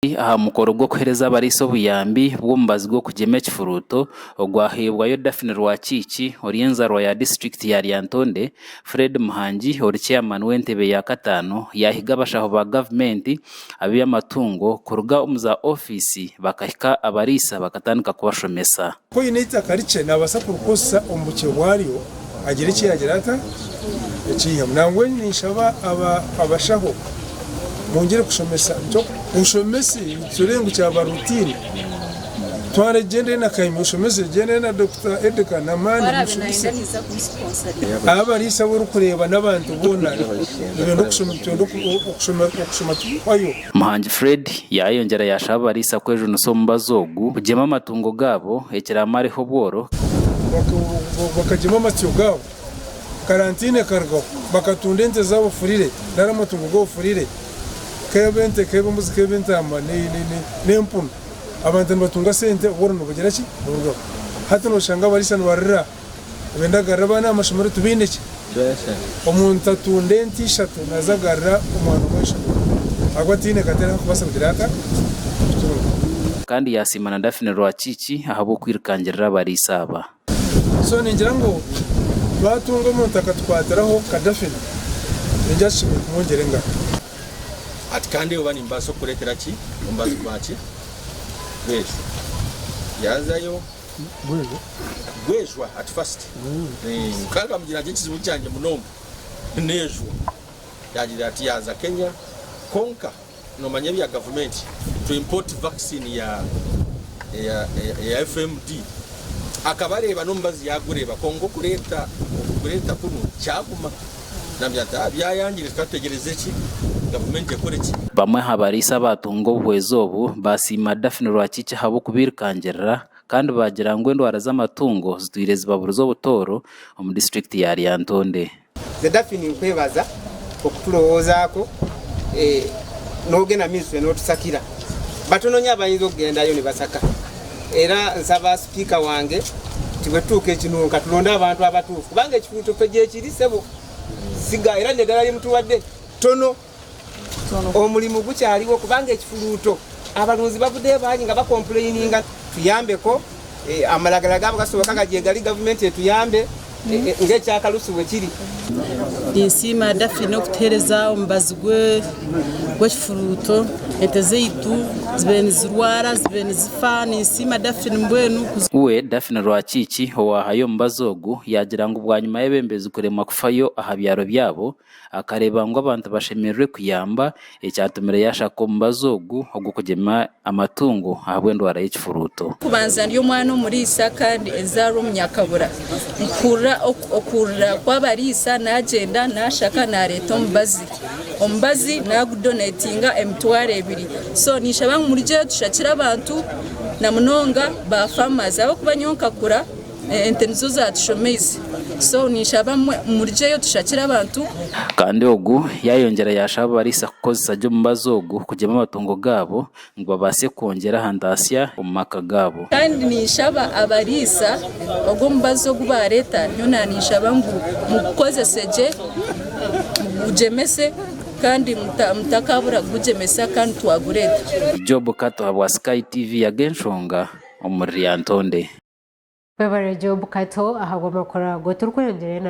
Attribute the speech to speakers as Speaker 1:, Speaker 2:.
Speaker 1: Aha mukoro gw'okuheereza abariisa obuyambi bw'omubazi gw'okugyema ekifuruuto ogwaheebwayo Daphne Rwakiiki ori enzarwa ya disiturikiti ya Lyantonde, Fred Muhangi ori chairman w'entebe ya kataano yaahiga abashaho ba gavumenti ab'eby'amatungo kuruga omu za ofiisi bakahika abariisa bakatandika kubashomesa.
Speaker 2: Ku oine eitaka rikye naabaasa kurikozesa omu bukye bwaryo agire eki yaagira ata? Eki yaihamu. Nangwa ninshaba abashaho mwongyere kushomesa. Oshomese turebe ngu kyaba routine. Twara gyendere na Kaimi oshomese, gyendere na Dokita Edgar na Mani mushomese. Abariisa abu orikureeba n'abantu boona nibenda okushoma, nitwenda okushoma tukuhwayo.
Speaker 1: Muhangi Fred yaayongyera yaashaba abariisa kwejunisa omubazi ogu kugyema amatungo gaabo ekiraamareho obworo.
Speaker 2: Bakagyema amatsyo gaabo, karantiini ekarugaho, bakatunda ente zaabo furire nari amatungo gaabo furire, keebe ente, keebe embuzi, keebe entaama n'empunu. Abantu nibatunga sente obworo nibugira ki? Niburugaho. Hati nooshanga abariisa nibarira nibenda kugarura abaana aha mashomero tibaine ki? Omuntu atunda ente ishatu naaza kugarura omwana omwe aha ishomero ahabw'okuba tihaine katare akubaasa kugira ata? Kutunga.
Speaker 1: Kandi yaasiima na Daphne Rwakiiki ahabw'okwirukangirira abariisa aba.
Speaker 2: So ningira ngu twatunga omuntu akatukwatiraho nka Daphne, ningira tushemereire kumwongyera engaro.
Speaker 3: Ati, Kandi oba nimbaasa okukureetera ki omubazi gwa ki? Gwejwa. Yaazayo. Gwejwa at first. Kandi akamugira ati, Ekizibu kyangye munonga n'ejwa. Yaagira ati, Yaaza Kenya, kwonka noomanya ebya gavumenti to import vaccine ya eya FMD. Akaba areeba n'omubazi yaagureeba kwonka okureeta okugureeta kunu kyaguma. Naamugira ati, Ah, byayangire tukaba tutegyereza eki? Gavumenti ekore ki?
Speaker 1: Bamwe aha bariisa abaatunga obuhwezi obu baasiima Daphne Rwakiiki ahabw'okubairukangirira kandi baagira ngu endwara z'amatungo zitwire zibaburize obutooro omu disiturikiti ya Lyantonde.
Speaker 4: Nze Daphne nkwebaza okutulowoozaako n'ogenda mu minisitule n'otusakira. Batono nnyo abayinza okugendayo ne basaka era nsaba sipiika wange nti bwe tutuuka e Kinunka tulonde abantu abatuufu kubanga ekikuuto ffe gyekiri ssebo siga era n'eddala lye mutuwadde ttono. Omulimu gukyaliwo kubanga ekifuluuto abalunzi bavuddeyo bangi nga bakompuleyininga. Tuyambeko amalagala gaabo gasoboka nga gyegali gavumenti etuyambe ng'ekya Kalusu bwe kiri.
Speaker 5: Ninsiima Daphne okutuheereza omubazi gw'ekifuruuto ente zaitu zibaire nizirwara zibaire nizifa ninsiima Daphne mbwenu.
Speaker 1: We Daphne Rwakiiki owaahayo omubazi ogu yaagira ngu bwanyima y'abeebembezi kuremwa kufayo aha byaro byabo, Akareeba ngu abantu bashemereirwe kuyamba, ekyatumire yaashaka omubazi ogu ogw'okugyema amatungo ahabw'endwara y'ekifuruuto.
Speaker 6: Kubanza ndi omwana omuriisa kandi enzaarwa omunyakabura. Nkuhurira okurira kw'abariisa nagyenda nashaka nareeta omubazi. Omubazi nagudonetinga emitwaro ebiri. So ninshaba ngu murugyeyo tushakire abantu namunonga ba farmers ahabw'okuba nyowe nkakura Ente nizo zatushomeize so ninshaba murugyeyo tushakire abantu.
Speaker 1: Kandi ogu yaayongyera yaashaba abariisa kukozesa gye omubazi ogu kugyema amatungo gaabo ngu babaase kwongyera aha ntaasya omu maka gaabo.
Speaker 6: Kandi ninshaba abariisa ogu omubazi ogu baareeta nyowe naninshaba ngu mugukozese gye, mugugyemese kandi mutakabura kugugyemesa kandi twagureeta.
Speaker 1: Job Kato ahabwa Sky TV Ag'enshonga omuri Lyantonde.
Speaker 7: Webare Job Kato ahabw'amakuru ago. Turikweyongyerayo na.